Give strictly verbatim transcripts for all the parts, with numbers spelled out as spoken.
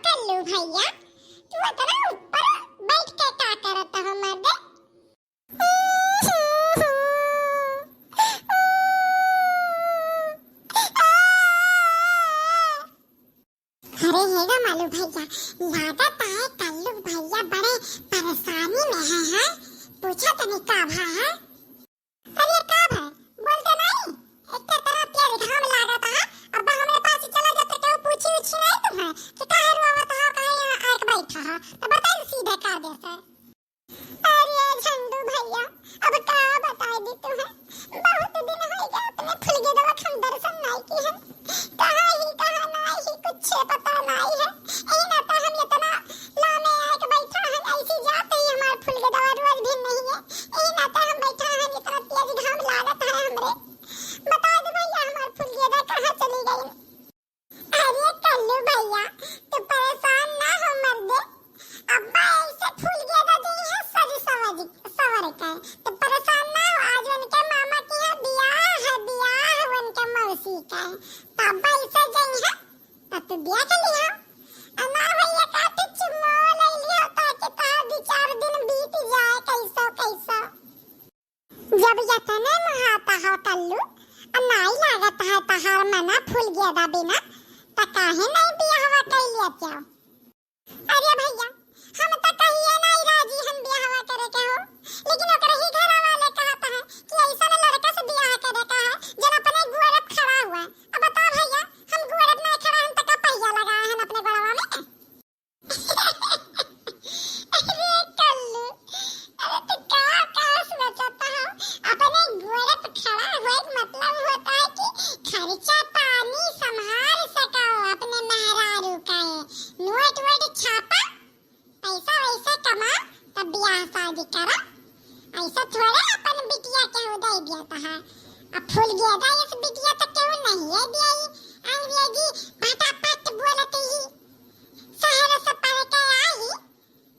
कल्लू भैया, तू इतना ऊपर बैठ के का करत हो मर्दे? अरे हे गा मालू भैया, लागत है कल्लू भैया बड़े परेशानी में है, हैं? पूछा तनी का भा है? अरे का भा, बोलते नहीं? एक तो तरह तेज घाम लागत है, अब हमरे पास चला जाता, केहू पूछी उछी नहीं तुम्हें कि काहे रोवत हो, काहे यहाँ आके बैठा हो, तो बताई सीधे का देते। अरे झंडू भैया, अब का बताई दी तुम्हें, बहुत दिन हो गया अपने फुलगेदवा के हम दर्शन नहीं की है, कहाँ ही कहाँ नहीं ही कुछ पता नहीं है। यही ना तो हम इतना लामे आके बैठा है, ऐसी जाते ही हमार फुलगेदवा रोज भी नहीं है, यही ना तो हम बैठा है, इतना तेज घाम लागत है हमरे। बता दो भैया, हमार फुलगेदा कहाँ चली गई? अरे कल्लू भैया, तू परेशान ना हो मर्दे। अब्बा ऐसे फुलगेदा दी है सज सवज, सवर के। तू परेशान ना हो, आज उनके मामा की है बियाह, है बियाह उनके मौसी के। तो अब्बा ऐसे जई है, तो तू बियाह के लिया। अना भैया का तू चुम्मा ले लिया ताकि तार दो चार दिन बीत जाए कैसो कैसो। जब यतने महाता हो कल्लू, आ नाई लागत है तहार मना फुलगेदा बिना, त काहे नहीं बियाहवा कइ लेत हो? अरे भैया, हम त कहिए नाई राजी हम बियाहवा करे के हो, लेकिन ओकरे ही घर वाले कहत है कि ऐसा लड़का से बियाह करे का है, जन अपने गोड़े पे खड़ा हुआ है। अब बताओ भैया, हम गोड़े पे नहीं खड़ा, हम त का पहिया लगा है अपने गोड़वा में? अरे कल्लू, अरे तू का, का सोचत हो? अपने गोड़े पे खड़ा होए के मतलब होता है कि खर्चा पानी संभाल सको अपने मेहरारू का। नोट वोट छापा, पैसा वैसा कमा, तब बियाह शादी करा। ऐसा थोड़े अपन बिटिया के उदय दिया था। अब फूल गया था, इस बिटिया तो क्यों नहीं है दिया? अंग्रेजी फटाफट बोलती ही। शहर से पढ़ के आई,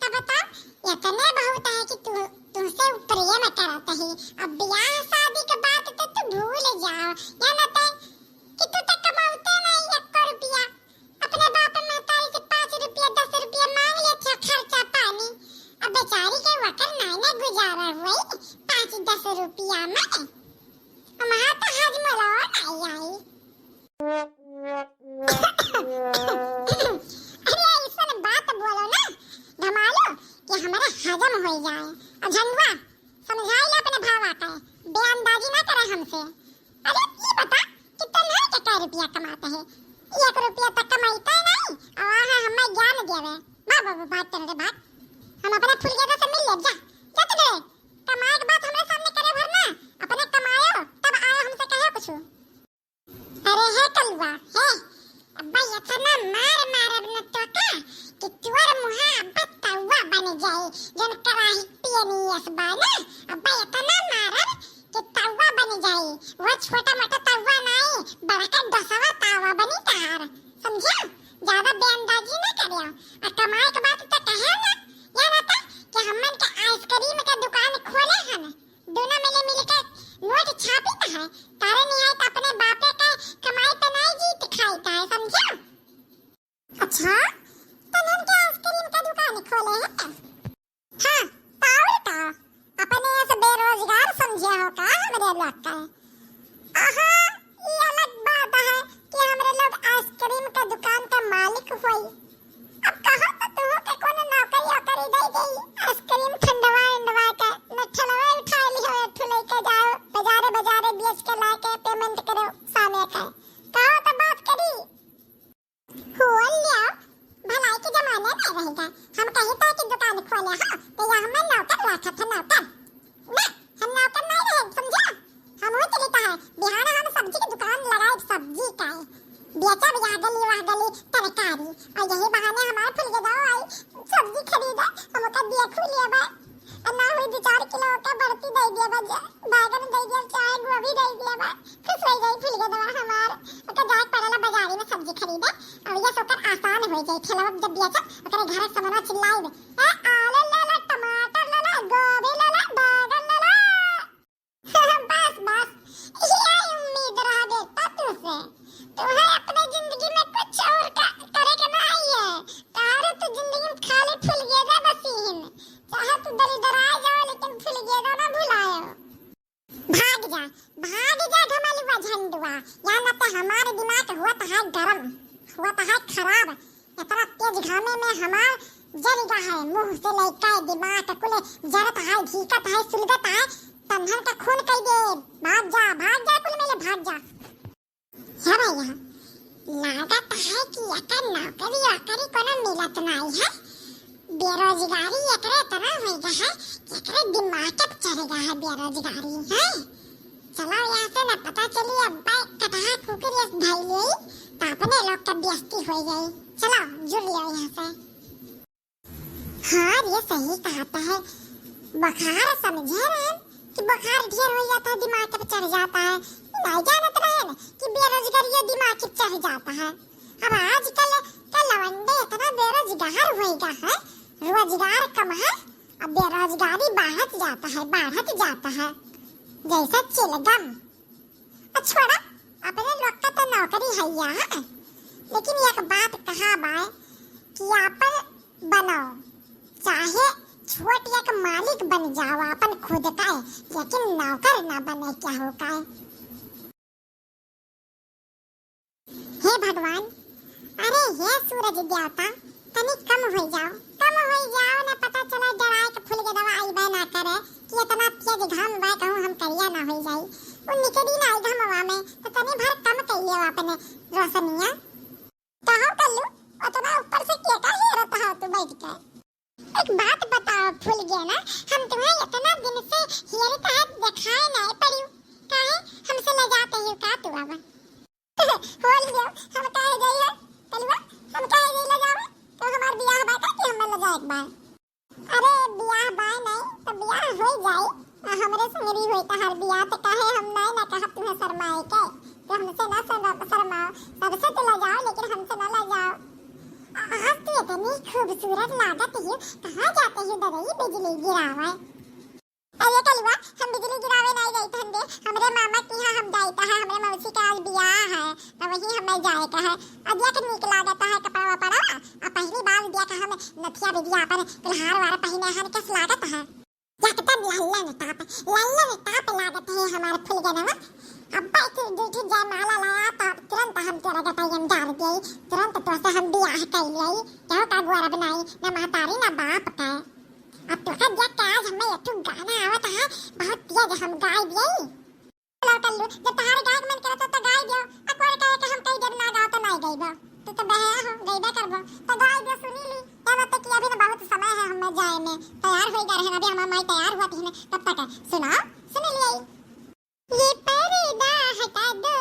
तब बताओ, इतने बहुत है कि तू, तुमसे प्रेम करत ही। अब ब्याह शादी के बात तो तू भूल जाओ, या न ते कि तू तो कमाते नहीं एक रुपया। अपने बाप महतारी से पाँच रुपया, दस रुपया मांग लेते हो खर्चा पानी। अब बेचारी के वकर नाई ने गुजारा हुई पाँच दस रुपया में। हमार तो हजमोला नाई आई। अरे, ऐसन बात बोलो ना, धमालो, कि हमारा हजम हो जाए। और झंडुआ, समझाई ले अपने भावा का, बेअंदाजी ना करे हमसे। अरे, ये बता कि तन्हन के कै रुपया कमाते हैं? एक रुपया तक कमाइते नहीं, और वहाँ हमें ज्ञान देवे। भाग, भाग, भाग, भाग, तेरे भाग। हम अपने फुलगेदा से मिल ले, जा, जा तू घरे। कमाए के बात हमरे सामने करे भर ना, अपने कमायो, तब आयो हमसे कहे कुछ। अरे हे कलुआ, हे, अब्बा इतना मार मारब न तोका कि तोर मुहा अब्बा तउवा बन जाए, जन कराही पियनी असबा ना, अब्बा इतना मारब कि तउवा बन जाए। वो छोटा मोटा तउवा नाई, बड़का डसवा तउवा बनी तहार, समझा? ज्यादा बेअंदाजी न करियो। आ कमाए के बात तो कहे ना, या ना तो कि हमन के आइसक्रीम के दुकान खोले हन, दोनों मिले मिल के नोट छापित है, तारे निहायत अपने बापे के कमाई पे नहीं जीत खाइत है, समझा? अच्छा, तनन के आइसक्रीम का दुकान खोले है? हाँ, तो और का? अपने से बेरोजगार समझे हो का हमरे लोग का? आहा, ई अलग बात है कि हमरे लोग आइसक्रीम के दुकान का मालिक होई। अब कहो तो तुहो के कोनो नौकरी ओकरी दे देई, आइसक्रीम ठंडवा इंडवा के, न ठेलवा उठा लिहो, एक ठो लेके जाओ, बाजारे बाजारे बेच के लाके पेमेंट करो, सामने का। कहो तो बात करी। हो लियो, भलाई के जमाने में रहेगा। हम कहीं तो की दुकान खोले, हाँ, तो यहाँ में नौकर रखा था, नौकर। ना, हम नौकर नहीं रहे, समझा? हम वो चली कहा, बिहार हम सब्जी की दुकान लगाए, सब्जी का है। बेचब या गली वह गली तरकारी, और यही बहाने हमारे फुलगेदा आई सब्जी खरीदे, हम ओकर देखू लेबा। और ना हुई दो चार किलो ओकर बढ़ती दे देबा, जा, बैगन दे देब, चाहे गोभी दे देबा, खुश हो जाई फुलगेदवा हमार। ओकर जाए पड़ेला बाजारी में सब्जी खरीदे, और ये सोकर आसान हो जाई। ठेलवा जब बेचब, ओकरे घर के समनवा चिल्लाई दे, "ए, आलू ले ला, टमाटर ले ला, गोभी ले ला, बैगन ले ला।" बस, बस, यही उम्मीद रहा बेटा तुझसे। तुम्हें अपने जिंदगी में कुछ और का, करे के नहीं है। दिमाग खराब, इतना तेज घामे में हमार जरि गा है, मुँह से लइके दिमाग कुल जरत है, धीकत है, सुलगत है, तन्हन का खून कइ दे। भाग जा, भाग जा, कुल मिले भाग जा। हे भैया, लागत है कि एकर नौकरी वोकरी कोनो मिलत नाई है। बेरोजगारी एकरे इतना होइ गा है कि एकरे दिमाग के चढ़ गा है बेरोजगारी है। चलो यहाँ से ना पता चली, अब कटहा कुकुर यस धइले तो अपने लोग के बेइज्जती होइ जाई। चलो जुड़ लियो यहाँ से। हाँ रे, सही कहत है। बुखार समझे रहन कि बुखार ढेर होइ जात है, दिमाग पे चढ़ जात है। नाहीं जानत रहन कि बेरोजगारी दिमाग पे चढ़ जात है। अब आजकल के लवंडे इतना बेरोजगार होइ गा है, रोजगार कम है, अब बेरोजगारी बढ़त जात है, बढ़त जात है, जैसे चिलगम। आ छोड़ा, अपने लोग का तो नौकरी है यहाँ, लेकिन एक बात कहा बाय कि आपन बनो, चाहे छोट एक मालिक बन जाओ आपन खुद का, लेकिन नौकर ना बने केहू का। हे भगवान, अरे हे सूरज देवता, तनी कम होइ जाओ, कम होइ जाओ, ना पता चला जराए के फूल के दवा आइबे ना करे कि इतना तेज घाम बा कहूँ हम करिया ना होइ जाई। उ निकली ना आई घमवा में, तो तनी भर कम कइले हो अपने रोशनिया। कहो कल्लू, उतना ऊपर से के का हेरत हो तू बैठ के? एक बात बताओ फूल गेना, हम तुम्हें इतना दिन से हेरत है, देखाए नाहीं पड़ियो, काहे हमसे लजात हो का तू अब? होल गयो, हम काहे जाई है? कलुआ, हम काहे जाई लजावे? तो हमार बियाह बा का कि हमें लजाए के बा? अरे बियाह बा नहीं, तो बियाह हो जाई। आ, हमरे संगरी होई तहार बियाह, तो काहे हम नहीं ना कहब तुम्हें शर्माए के? तो हमसे ना शर्म-, शर्माओ, सबसे तो लजाओ, लेकिन हमसे ना लजाओ। आ, आज तो इतनी खूबसूरत लागत हो, कहाँ जाते हो दरई बिजली गिरावे? अरे कलुआ, हम बिजली गिरावे नाई जाइत हन बे, हमरे मामा के यहाँ हम जाइत है, हमरे मौसी का आज बियाह है, तो वही हमें जाए का है। अब देख नीक लागत है कपड़ा वपड़ा, आ पहली बार देख हम नथिया बिदिया अपन दुल्हार वार पहिने हन, कस लागत है। एकदम लल्लन टाप, लल्लन टाप लागत है हमार फुलगनवा। अब बैठ जैठे जयमाला लाया तो तुरंत हम तोरा गटैया में डाल दिए, तुरंत तो से हम बियाह कर लिए, क्यों का गोरब नाई, ना महतारी ना बाप का। अब तोका देख के आज हमें एक ठो गाना आवत है, बहुत तेज हम गाई दिए। चलो कल्लू, जब तोहार गाय के मन करत हो तो गाय दियो, आ कोई कहे कि हम कई देर ना गाओ तो ना गईबो। तू तो बहरा हो, गईबे करबो, तो गाय दियो, सुनी ली। क्या बात है कि अभी ना बहुत समय है हमें जाए में, तैयार हो गए हैं, अभी हमार माई तैयार हुआ थी ना, तब तक है। सुनाओ, सुन लिया। ये पर्दा हटा दो,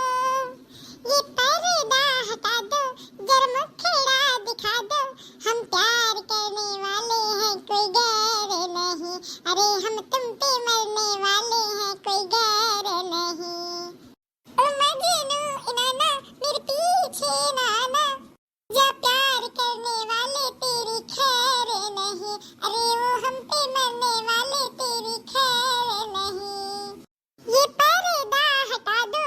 ये पर्दा हटा दो, जरा मुखड़ा दिखा दो। हम प्यार करने वाले हैं, कोई गैर नहीं। अरे हम तुम पे मरने वाले हैं, कोई गैर नहीं। ओ मजनू इनाना, मेरे पीछे ना आना। जा प्यार करने वाले, तेरी खैर नहीं। अरे वो हम पे मरने वाले, तेरी खैर नहीं। ये पर्दा हटा दो।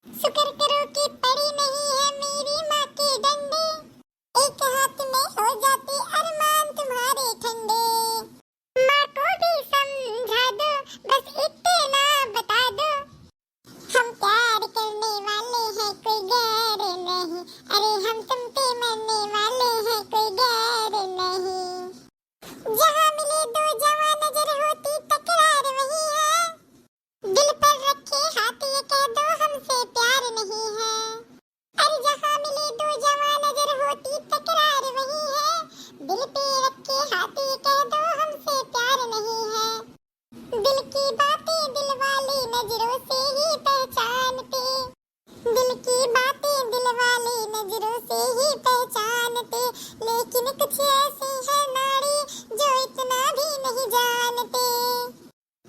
शुक्र करो कि पड़ी नहीं है मेरी माँ के डंडे। एक हाथ में हो जाते अरमान तुम्हारे ठंडे। माँ को भी समझा दो, बस इतना बता दो। हम प्यार करने वाले हैं, कोई गैर नहीं। अरे हम तुम पे मरने वाले हैं, कोई गैर नहीं। जहाँ मिले दो जवां नजर होती तकरार वही है। दिल पर रखे हाथ ये कह दो हमसे प्यार नहीं है। अरे जहाँ मिले दो जवां नजर होती तकरार वही है। दिल पे रखे हाथ ये कह दो हमसे प्यार नहीं है। दिल की बातें दिल वाली नजरों से ही पहचानते। दिल की बातें दिल वाली नजरों से ही पहचानते। लेकिन कुछ ऐसे हैं नारी जो इतना भी नहीं जानते।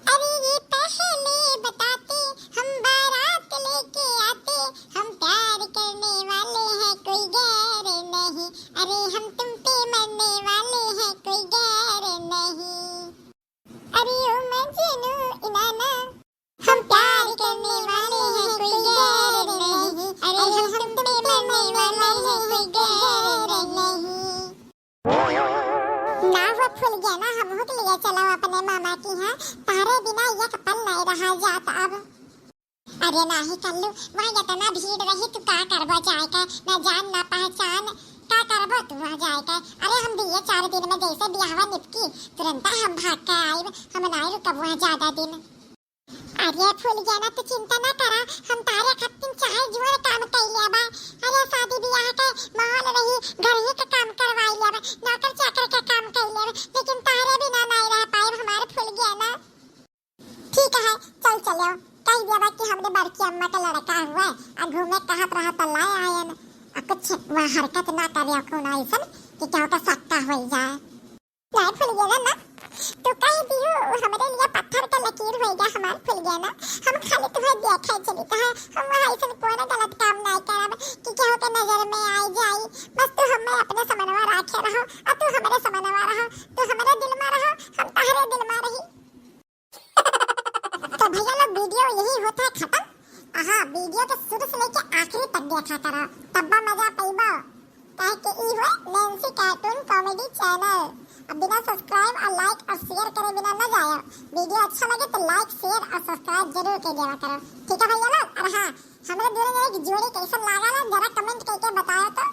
अरे ये पहले बताते, हम बारात लेके आते। हम प्यार करने वाले हैं, कोई गैर नहीं। अरे हम तुम पे मरने वाले हैं, कोई गैर नहीं। अरे ओ मजनू इनाना, हम प्यार करने वाले हैं, कोई गैर नहीं। वहाँ इतना भीड़ रही, तू का करबो जाए के, ना जान ना पहचान, का करबो तू वहाँ जाए के? अरे हम दुइये चार दिन में जैसे बियाहवा निपटी, तुरंत हम भाग के आइब, हम ना रुकब वहाँ ज्यादा दिन। अरे फूल गया ना, तू चिंता ना करा, हम तारे खातिर चाहे जुआर काम कैले बा। अरे शादी बियाह के माहौल रही, घर ही के काम करवाई लेब, नौकर चाकर के काम कैले बा, लेकिन तारे बिना ना रह पाइब हमार फूल गया ना। ठीक है, चल चलो, कह देबा कि हमरे बड़की अम्मा के लड़का हुआ, आ घूमे कहत रहा त लाए आयन, आ कुछ वहाँ हरकत ना करे, कौन ऐसन कि केहू के शक का होई जाए। नहीं फूल गया ना, तू कह दियो, हमरे लिए पत्थर के लकीर होई गया हमार फूल गया ना। हम खाली तुम्हें देखे चली, कहा हम वहाँ ऐसन कोनो गलत काम नहीं करब कि केहू के नजर में आई जाई। बस तू हमें अपने समनवा राखे रहो, और तू हमरे समनवा रहो, तू हमरे दिल में रहो, हम तहरे दिल में रही। तो भैया लोग, वीडियो यही होता है खत्म। हाँ, वीडियो के शुरू से लेके आखिरी तक देखा करो, तब्बा मजा पइबो। काहे कि ई हुए नैन्सी कार्टून कॉमेडी चैनल। अब बिना सब्सक्राइब और लाइक और शेयर करे बिना न जायो। वीडियो अच्छा लगे तो लाइक, शेयर और सब्सक्राइब जरूर कर देवा करो, ठीक है भैया लोग? और हाँ, हमरे दोनों जने की जोड़ी कैसन लागा ना, जरा कमेंट करके बताओ तो।